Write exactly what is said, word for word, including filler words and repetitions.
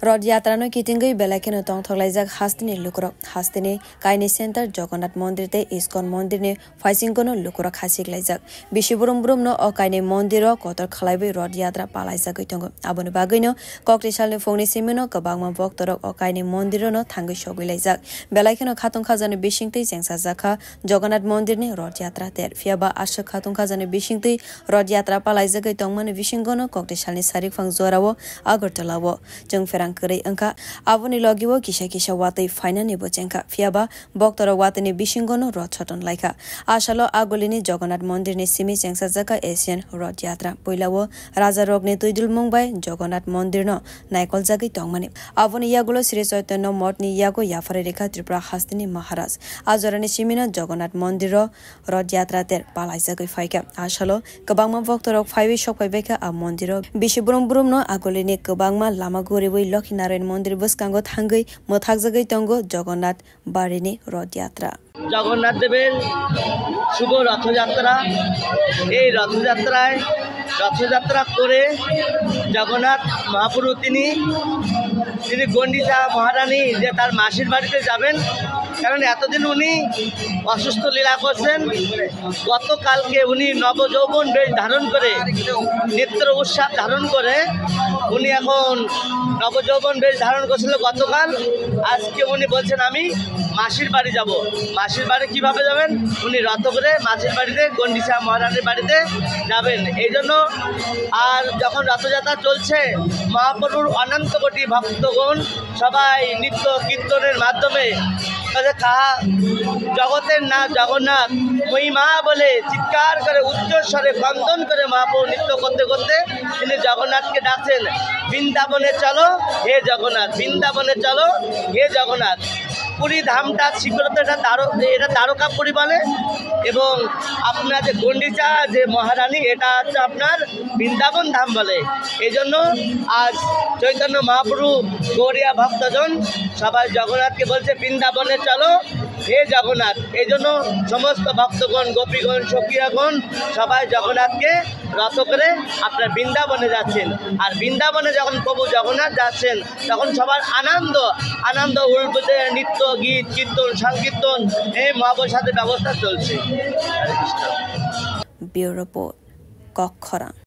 Rod Yatra no kitingwi belai kheno tongthok laijak hasteni lukurok. Hasteni kaini center Jagannath Mondir tei ISKCON Mondir ni phaisingo no lukurok hasik laijak. Bisi brum brum no o kaini mondir o kotor khlaiwi Rod Yatra palaijagwi tongo. Aboni bagwi no kokti salni phungni simi no kwbangma boktorok o kaini mondir o no thangwi sogwi laijak. Belai kheno khatung khajani bisingtwi chengsajakha Jagannath Mondir ni Rod Yatra ter. Phiya ba aswk khatung khajani bisingtwi Rod Yatra palaijagwi tongmani bisingo no kokti salni sarikphang jorao Agartala o chwng pherang kwrwi wngkha. Aboni logi o kisa kisa watwi phainani bo chengkha. Phiya ba boktorok watwini bisingo no Rod Soton laikha. A salo Agulini Jagannath Mondir ni simi chengsajakha Asian Rod Yatra. Puila o rajarokni twidulmung bai Jagannath Mondir no naikoljagwi tongmani. Aboni yagulo Sri Chaitanya Moth ni yago yapharwi rikha Tripura hasteni Maharaj. A jorani simino Jagannath Mondir o Rod Yatra ter palaijagwi phaikha. A salo kwbangma boktorok phaiwi sokphaibaikha a mondir o. Bisi brum brum no Agulini kwbangma lama guriwi Lokhi Narayan Mondir bwskango thangwi mwthakjagwi tongo Jagannath barini Rod Yatra. Jagannath দেবের শুভ রথযাত্রা। এই রথযাত্রায়, রথযাত্রা করে জগন্নাথ মহাপ্রভু তিনি, তিনি গণ্ডিচা মহারানী যে তার মাসির বাড়িতে যাবেন, কারণ এতদিন উনি অসুস্থ লীলা করছেন। গতকালকে উনি নবযৌবন বেশ ধারণ করে, নিত্য উৎসব ধারণ করে উনি এখন নবযৌবন বেশ ধারণ করছিল গতকাল। আজকে উনি বলছেন, "আমি মাসির বাড়ি যাব।" মাসির বাড়ি কিভাবে যাবেন? উনি রথ করে মাসির বাড়িতে, গণ্ডিচা মহারানীর বাড়িতে যাবেন। এই জন্য আর যখন রথযাত্রা চলছে, মহাপ্রভুর অনন্ত কোটি ভক্তগণ সবাই নৃত্য কীর্তনের মাধ্যমে তাদের কা-, জগতের নাথ জগন্নাথ মহিমা বলে চিৎকার করে উচ্চ স্বরে ক্রন্দন করে মহাপ্রভু নৃত্য করতে করতে তিনি জগন্নাথকে ডাকছেন, "বৃন্দাবনে চলো হে জগন্নাথ, বৃন্দাবনে চলো হে জগন্নাথ।" পুরী ধামটা স্বীকৃত, এটা দ্বারো-, এটা দ্বারকাপুরী বলে, এবং আপনার যে গণ্ডিচা যে মহারানী, এটা হচ্ছে আপনার বৃন্দাবন ধাম বলে। এই জন্য আজ চৈতন্য মহাপ্রভু গৌরিয়া ভক্তজন সবাই জগন্নাথকে বলছে, "বৃন্দাবনে চলো হে জগন্নাথ।" এই জন্য সমস্ত ভক্তগণ, গোপীগণ, সখিয়াগণ সবাই জগন্নাথকে রথ করে আপনার বৃন্দাবনে যাচ্ছেন। আর বৃন্দাবনে যখন প্রভু জগন্নাথ যাচ্ছেন, তখন সবার আনন্দ, আনন্দ উল্লাসে নৃত্য, গীত, কীর্তন, সংকীর্তন, এই মহাপ্রসাদের ব্যবস্থা চলছে। হরে কৃষ্ণ। Bureau Report, Kokkhorang.